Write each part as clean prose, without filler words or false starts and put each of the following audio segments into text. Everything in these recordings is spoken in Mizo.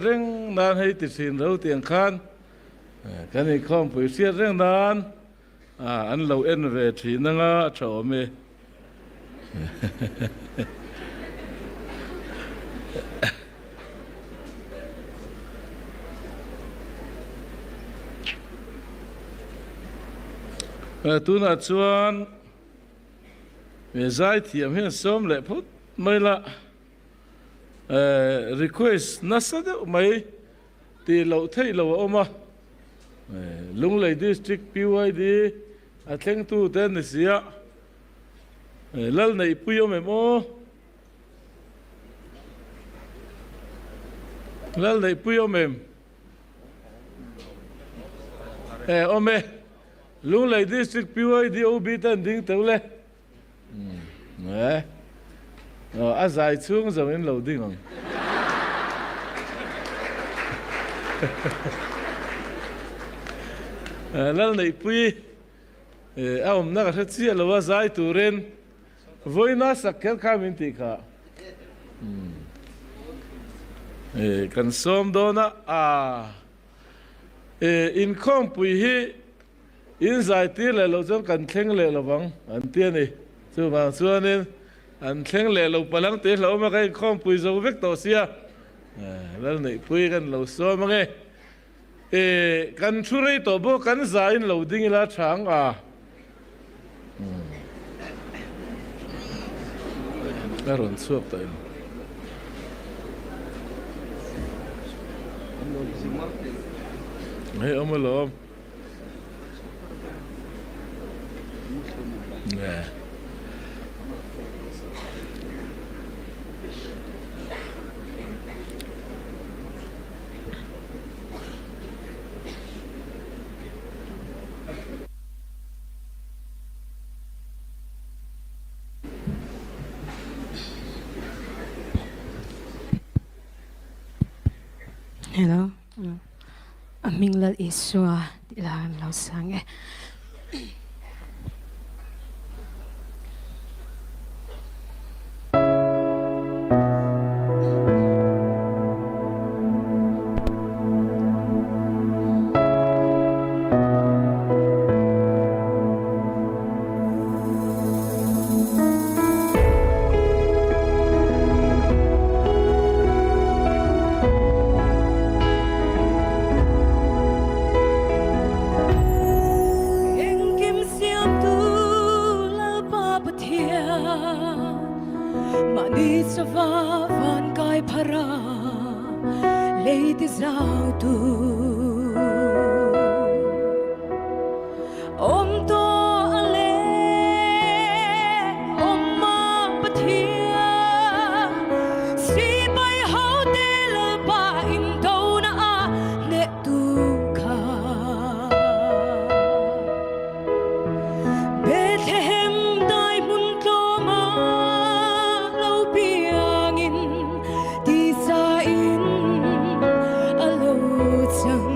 reng nan hei ti thin ro tiang khan kan inkhawmpui hriat reng nan an lo en ve thin anga a tha awm e. Tunah chuan zaithiam hian sawm leh phawt mai la. Request nasa deuh mai tih loh theih lo a awm a, Lunglei District PYD a thlengtu te ni si a, Lal Neihpui awm em aw? Lal Neihpui awm em? E awm e, Lunglei District PYD OB te an ding teuh le. A zai chhung zawng in lo ding ang. Lalneihpui a awmna ka hre chiah lo a zai turin vawiina sak kher kha min tih kha. Kan sawm dawn a, inkhawmpui hi In zaitir leh loh chuan kan thleng leh lo vang an ti a ni. Chuvang chuanin an thleng leh lo palang tih hlauhawm a, ka inkhawmpui zo vek tawh sia, Lalneihpui kan lo sawm ange. E, kan thu rei tawh bawk, kan zaiin lo ding ila tha ang a. A rawn chhuak tawh em? Hei awm alawm. Hello. A hming Lal Isua tih lah an lo sang e. Engkim siamtu Lalpa Pathian, mahni chauha van kai phar a, lei ti zautu. Awm tawh a le, awm a Pathian, sipai hote Lalpa indona a hnehtu kha. Bethlehem dai hmun tlawma lo piangin tisa in a lo chang.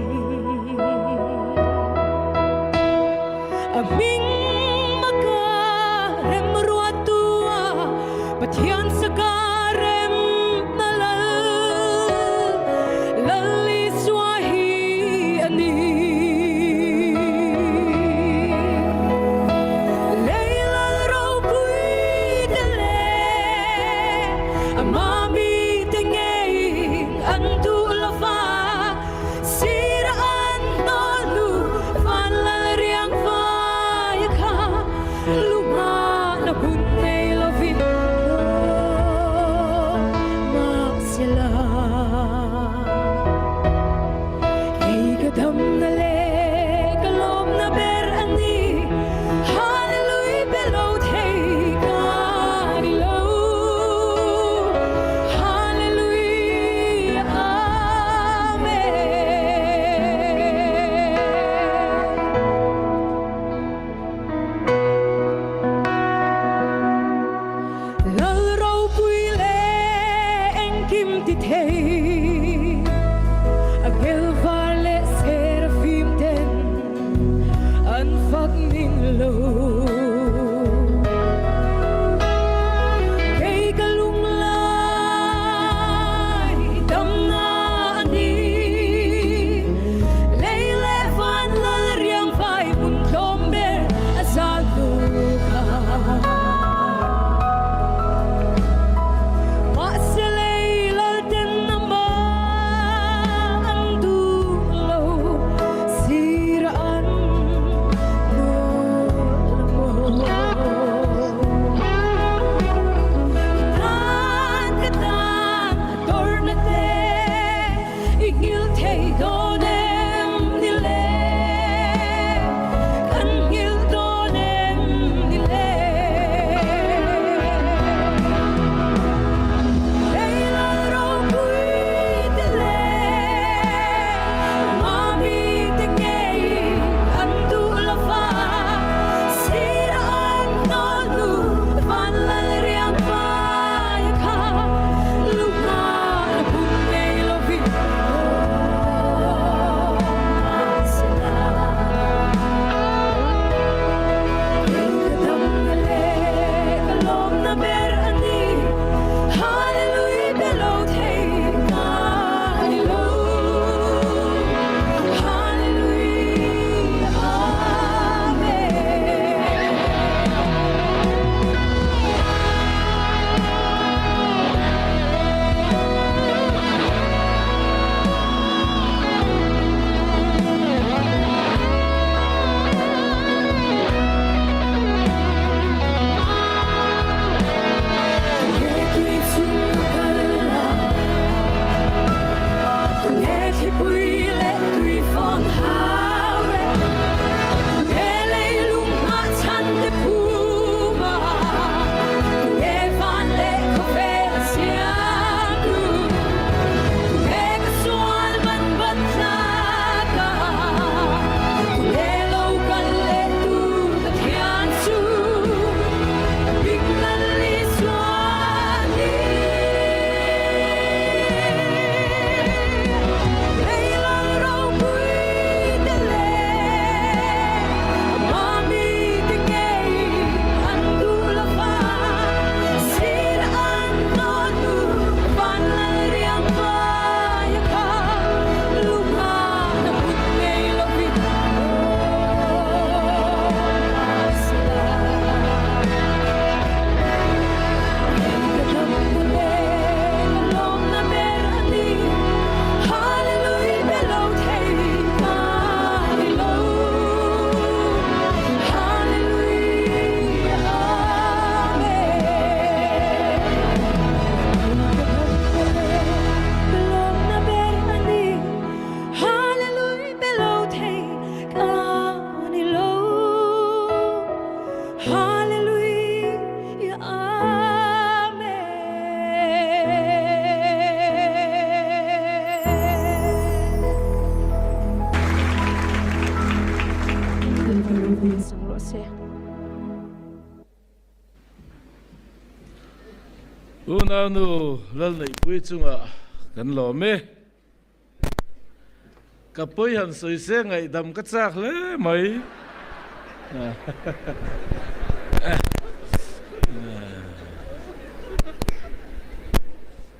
reng rawh se. Unaunu Lalneihpuii chungah kan lawm e. Ka pawi han sawi se ngaihdam ka chak hle mai.